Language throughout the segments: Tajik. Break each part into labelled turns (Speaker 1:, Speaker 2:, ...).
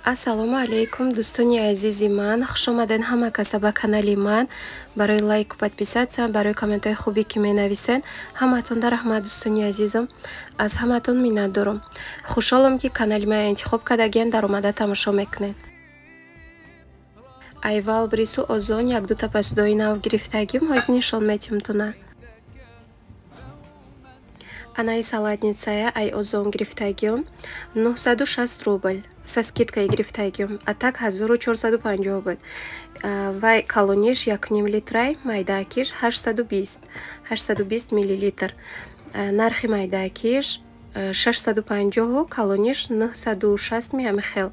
Speaker 1: Ассалому алейкум, дӯстони азизи ман. Хуш омаден ҳама каса ба канали ман. Барои лайку подписаться, барои комментҳои хубе ки менависен, ҳаматонда раҳмат, дӯстони азизам. Аз ҳаматон миннатдорам. Хушҳолам, ки канали ман интихоб кардаген, даромада тамошо мекунед. Ай Вайлдберрису Озон як-дута посудои нав гирифтагим, ҳозир нишон метиҳам туна. Анаи салатницая ай Озон гирифтагим, 960 рубль. Со скидкой гирифтагим, а так 1450 буд. Вай калониш 1,5 литрай, майдаакиш 820, 820 миллилитр. Нархи майдаакиш 650, калониш 960 ми хел.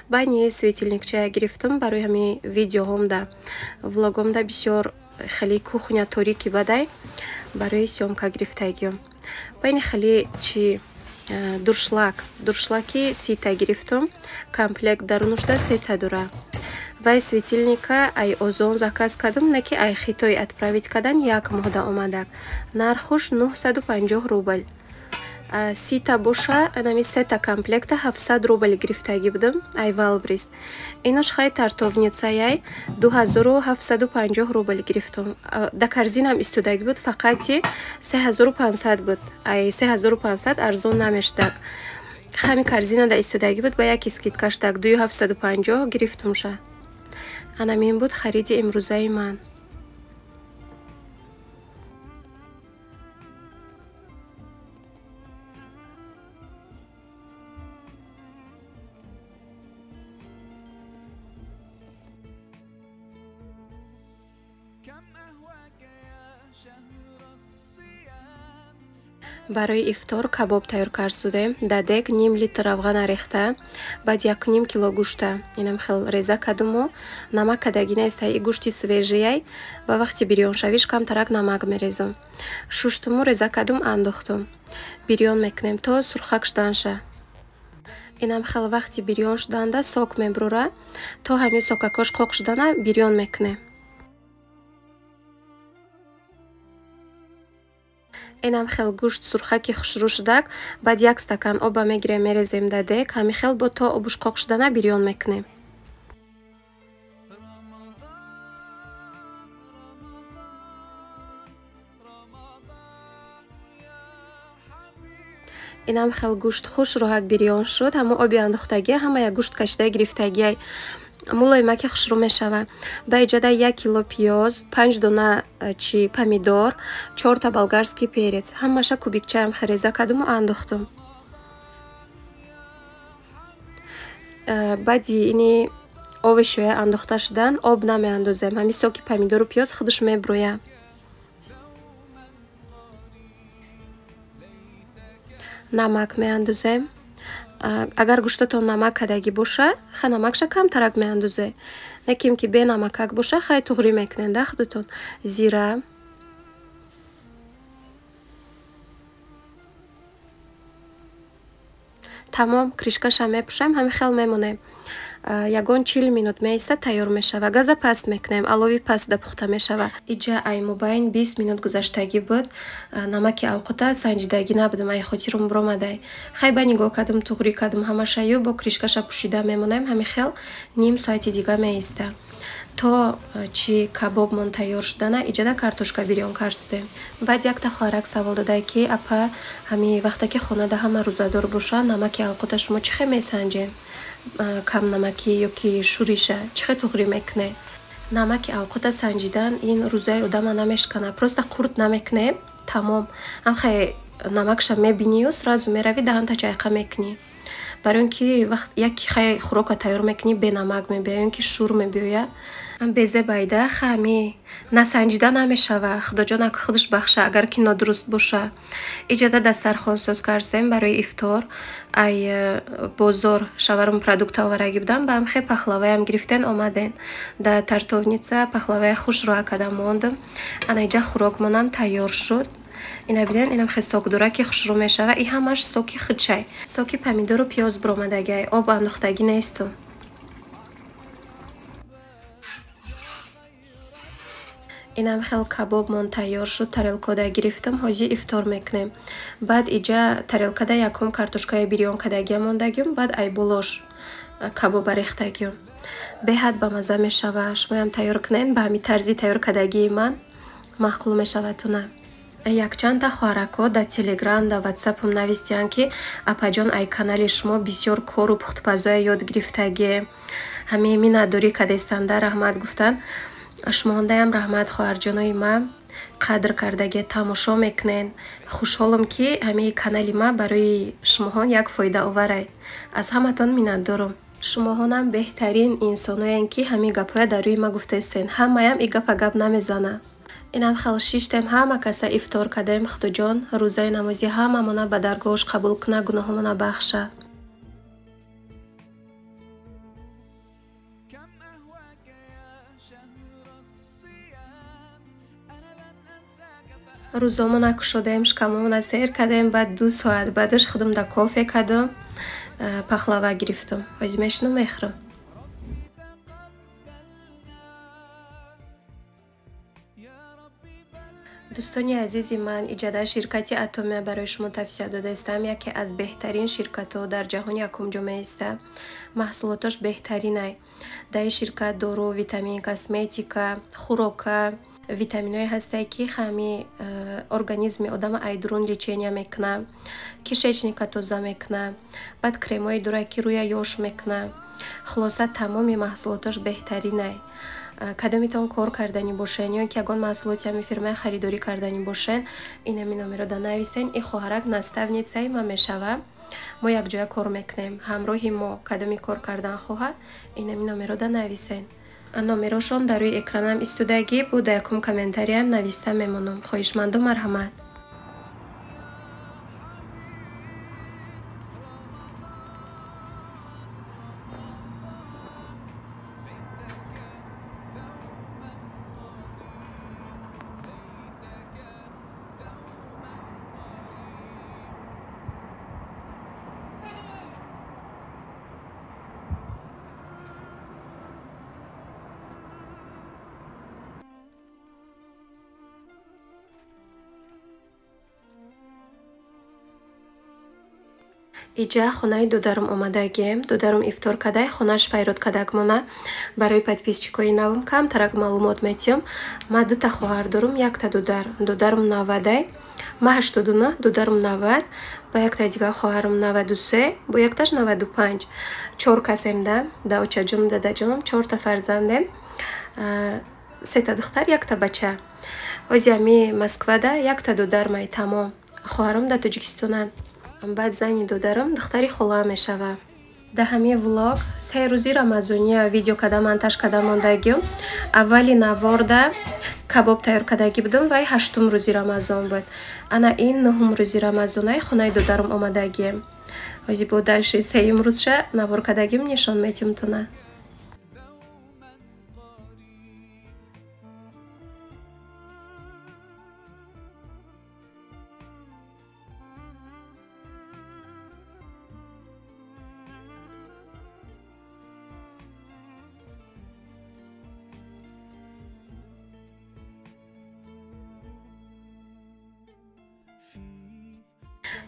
Speaker 1: Бани светильникчая гирифтам барои ҳами видеоҳомда, влогомда бисёр хеле кухня торики бадай, барои съёмка гирифтагим. Бани хеле чи дуршлак, дуршлаки сита гирифтам, комплект дарунушда сета дура. Вай светильника ай Озон заказ кардам, не ки ай Хитой отправить кардан, як моҳда омадак. Нархуш 950 рубль. Сита боша, анами сета комплекта 700 рубль гирифтагӣ будам, ай Вайлдберрис. Инош хай тартовницаяй 2750 рубль гирифтам. Да корзинам истодагӣ буд, фақати 3500 буд. Ай 3500 арзон намештак. Хами корзина да истодагӣ буд, ба яки скидка штак 2750 гирифтумша. Анамин буд хариди имрӯзаи ман. Барои ифтор кабоб тайёр кард шудем. Дар дег ним литр равғана рехта, баъд 1,5 кило гӯшта. Инам хел реза кардуму, намак кардагӣ нест, и гӯшти свежияй, ба вақти бирёншавиш камтарак намак мерезам. Шуштуму реза кардум, андохтум. Бирён мекунем то сурхак шуданша. Инам хел вақти бирён шуданда сок мебрура, то ҳамин сокакош қоқ шудана бирён мекунем. Инам хел гӯшт сурхаки хушрӯ шудак, баъд як стакан оба мегирем, мерезем дар дег, ҳамин хел бо то обуш қоқ шудана бирён мекунем. Инам хел гӯшт хушрӯҳак бирён шуд, ҳамон оби андохтагӣ ҳамая гӯшт кашида гирифтагиай. Мулоимаки хушрӯ мешавад. Ба иҷода 1 кило пиёз, 5 дона чи помидор, 4 та болгарский перец. Ҳамаша кубикчаам хереза кардуму андохтум. Баъди ини овощоя андохта шудан об намеандозем. Ҳамин соки помидору пиёз худаш мебурӯяд. Намак меандозем. Агар гӯштатон намак кардагӣ боша, ха намакша камтарак меандозе. Неким ки бенамакак боша, хай туғрӣ мекунед да худатон. Зира, тамом, крышкаша мепӯшем, ҳамин хел мемонем. Ягон 40 минут меистад, тайёр мешава. Газа паст мекунем, алови пастда пухта мешава. Иҷа ай мобайн 20 минут гузаштагӣ буд. Намаки авқота санҷидагӣ набудам, ай хотирум биромадай. Хай ба нигоҳ кардам, туғрӣ кардам ҳамашаю, бо крышкаша пӯшида мемонем, ҳамин хел ним соати дига меиста. То чи кабобмон тайёр шудана, иҷада картошка бирён кард шудем. Баъд якта хоҳарак савол додае, ки апа, ҳами вақте ки хонада ҳама рӯзадор боша, намаки авқота шумо чӣ хел месанҷем? Камнамакӣ ё ки шӯриша чӣ хел туғрӣ мекунед? Намаки авқота санҷидан ин рӯзаи одама намешкана, просто қурт намекунем, тамом. Ҳам хай намакша мебинию сразу меравӣ даҳанта чайқа мекунӣ. Барои он ки вақт яки хай хӯрока тайёр мекунӣ, бенамак мебиёя, ё ки шӯр мебиёя. Безе байда хами насанҷида намешава. Худоҷон ак худаш бахша, агар ки нодуруст боша. Иҷода дастархон соз кардем барои ифтор. Ай бозор шаварум продукта оварагӣ будам, ба ҳам хе пахлаваям гирифтен омаден. Да тартовница пахлавая хушрӯа кардам мондам. Ана иҷа хӯрокмонам тайёр шуд. Ина бинен, инам хел сок дора ки хушрӯ мешава. И ҳамаш соки худшай. Соки помидору пиёз биромадагай, об андохтагӣ нестум. Инам хел кабобмон тайёр шуд, тарелкода гирифтам, ҳозир ифтор мекунем. Баъд иҷа тарелкада якум картошкаи бирён кардагиам мондагиум, баъд айболош кабоба рехтагиум. Беҳад бамазза мешава. Шумоям тайёр кунен, ба ҳамин тарзи тайёр кардагии ман маъқул мешавадтуна. Якчанда хоҳарако дар Телеграм, дар Ватсапам навистиянд, ки апаҷон, ай канали шумо бисёр кору пухтупазоя ёд гирифтагие. Ҳамин миннатдорӣ кардестанда, раҳмат гуфтанд. Шумоҳондаям раҳмат, хоҳарҷонои ма, қадр кардагие, тамошо мекунен. Хушҳолам, ки ҳамин канали ма барои шумоҳон як фоидаоварай. Аз ҳаматон миннатдорам. Шумоҳонам беҳтарин инсоноен, ки ҳамин гапҳоя дар рӯи ма гуфтаистен. Ҳамаям и гапа гап намезана. Инам хел шиштем, ҳама каса ифтор кардем. Худоҷон, рӯзаи намози ҳамамона ба даргоҳаш қабул куна, гуноҳомона бахша. Рӯзомона кушодем, шикамомона сер кардем, баъд 2 соат баъдаш худам да кофе кардам, пахлава гирифтам. Ҳозир мешинам, мехӯрам. Дӯстони азизи ман, иҷода ширкати Атомия барои шумо тавсия додаистам. Яке аз беҳтарин ширкатҳо дар ҷаҳони якум ҷо меиста. Маҳсулотош беҳтаринай. Дар ин ширкат дору, витамин, косметика, хӯрока, витаминҳое ҳастае, ки ҳами организми одама айдурун лечения мекуна, кишечника тоза мекуна, баъд кремҳои дора, ки рӯя ёш мекуна. Хулоса, тамоми маҳсулотош беҳтаринай. Кадомитон кор кардани бошен ё ки ягон маҳсулоти ҳами фирмаи харидорӣ кардани бошен, инами номеро да нависен. И хоҳарак наставницаи ма мешава. Мо якҷоя кор мекунем. Ҳамроҳи мо кадоми кор кардан хоҳад, инами номеро да нависен. Номерошон дар рӯи экранам истодагӣ бу, дар якум комментариям нависта мемонам. Хоҳишманду марҳамат. Иҷа хонаи додарам омадагием. Додарам ифтор кадай, хонаш файрод кадак мона. Барои подписчикои навам камтарак маълумот метиҳам. Ма дута хоҳар дорам, якта додар. Додарам 90, ма 89, додарам 90, ба якта дигар хоҳарам 93, бо якташ 95. 4 касем да, да очаҷону дадаҷонам, 4та фарзандем. 3та духтар, якта бача. Ози ами Москвада якта додар май тамом. Хоҳарам дар Тоҷикистонанд. Баъд зани додарам духтари хола мешава. Дар ҳамин влог 3 рӯзи рамазония видео када монтаж када мондагиам. Аввали наворда кабоб тайёр кардагӣ будам, вай 8-ум рӯзи рамазон буд. Ана ин 9-ум рӯзи рамазонаи хонаи додарам омадагием. Ҳозир бо дальше 3-юм рӯзша навор кардагим нишон метиҳам туна.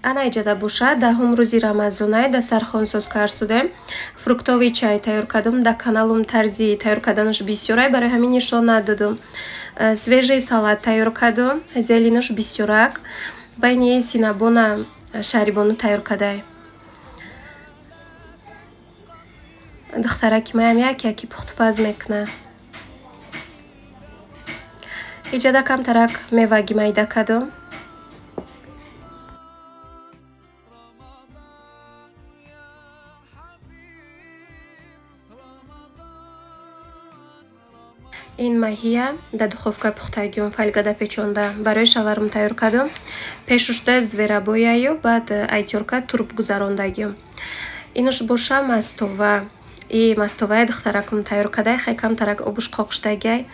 Speaker 1: Ана иҷода бошад, 10-ум рӯзи рамазонай дастархонсоз кард судем. Фруктовый чай тайёр кардам. Дар каналум тарзи тайёр карданаш бисёрай, барои ҳамин нишон надодам. Свежий салат тайёр кардам, зеленаш бисёрак. Байни синабона шарибону тайёр кардай. Духтараки маям як-яки пухтупаз мекуна. Иҷода камтарак меваги майда кардам. Ин маҳия дар духовка пухтагиём, фольгада печонда барои шаварм тайёр кардам. Пешушта зверобояю, баъд айтёрка турб гузарондагиём. Инуш боша мастова. И мастовая духтаракум тайёр кардай, хай камтарак обуш қоқштагиай,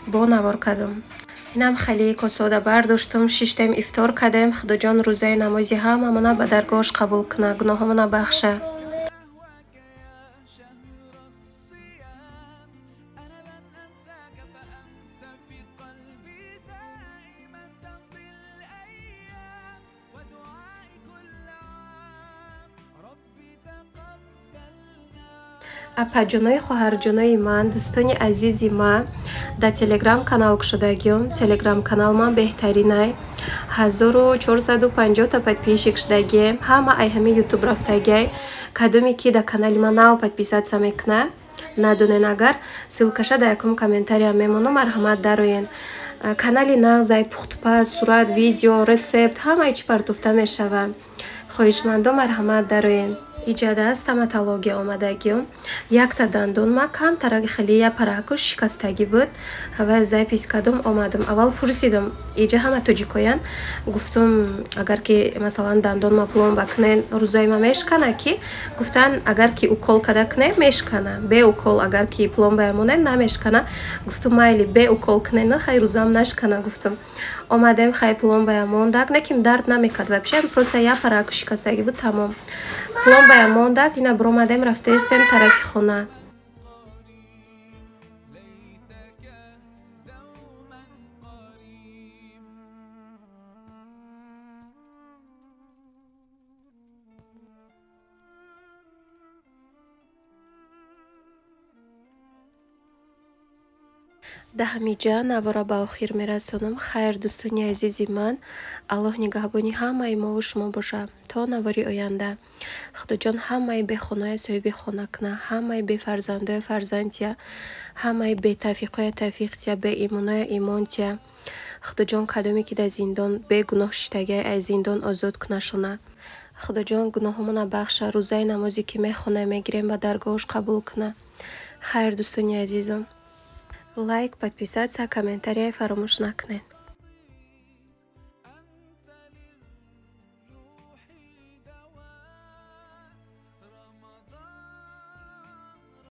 Speaker 1: бо навор кардам. Инам хеле косода бардоштум, шиштем, ифтор кардем. Худоҷон рӯзаи намози ҳамамона ба даргоҳаш қабул куна, гуноҳомона бахша. Апаҷонои хоҳарҷонои ман, дӯстони азизи ман, дар телеграм канал кушодагиём. Телеграм канал ман беҳтаринай. 1450 подписчик шудагием. Ҳама ай ҳами ютуб рафтагиай. Кадоме ки дар канали ман нав подписаться мекуна, надонен агар, ссылкаша дар якум комментария мемонам, марҳамат дароен. Канали нағзай, пухтупаз, сурат, видео, рецепт, ҳамаи чӣ партофта мешава. Хоҳишмандо марҳамат дароен. Иҷада стоматология омадагиём. Якта дандонма камтарак хеле я паракуш шикастагӣ буд. Ва запись кардум, омадам. Аввал пурсидам, иҷа ҳама тоҷикоян. Гуфтум, агар ки масалан дандонма пломба кунен, рӯзаима мешкана ки? Гуфтан, агар ки укол када кунем, мешкана. Бе укол агар ки пломбая монем, намешкана. Гуфтум, майли, бе укол кунен, хай рӯзам нашкана, гуфтум. Омадем, хай пломбая мондак, неким дард намекард вообще, просто я параку шикастагӣ буд, тамом. Пломбая мондак, ина биромадем, рафтаистем тарафи хона. Дар ҳамиҷа навора ба охир мерасонам. Хайр, дӯстони азизи ман, Аллоҳ нигаҳбони ҳамаи мову шумо боша. То навори оянда. Худоҷон ҳамаи бехонаи соҳиби хона куна, ҳамаи бефарзандоя фарзандтия, ҳамаи бетавфиқоя тавфиқтия, беимоноя имонтия. Худоҷон кадоме ки дар зиндон бегуноҳ шиштагиай, аз зиндон озод кунашона. Худоҷон гуноҳомона бахша, рӯзаи намозе ки мехонем мегирем ба даргоҳаш қабул куна. Хайр, дӯстони азизом. Лайк, подписаться, комментария фаромӯш накунед.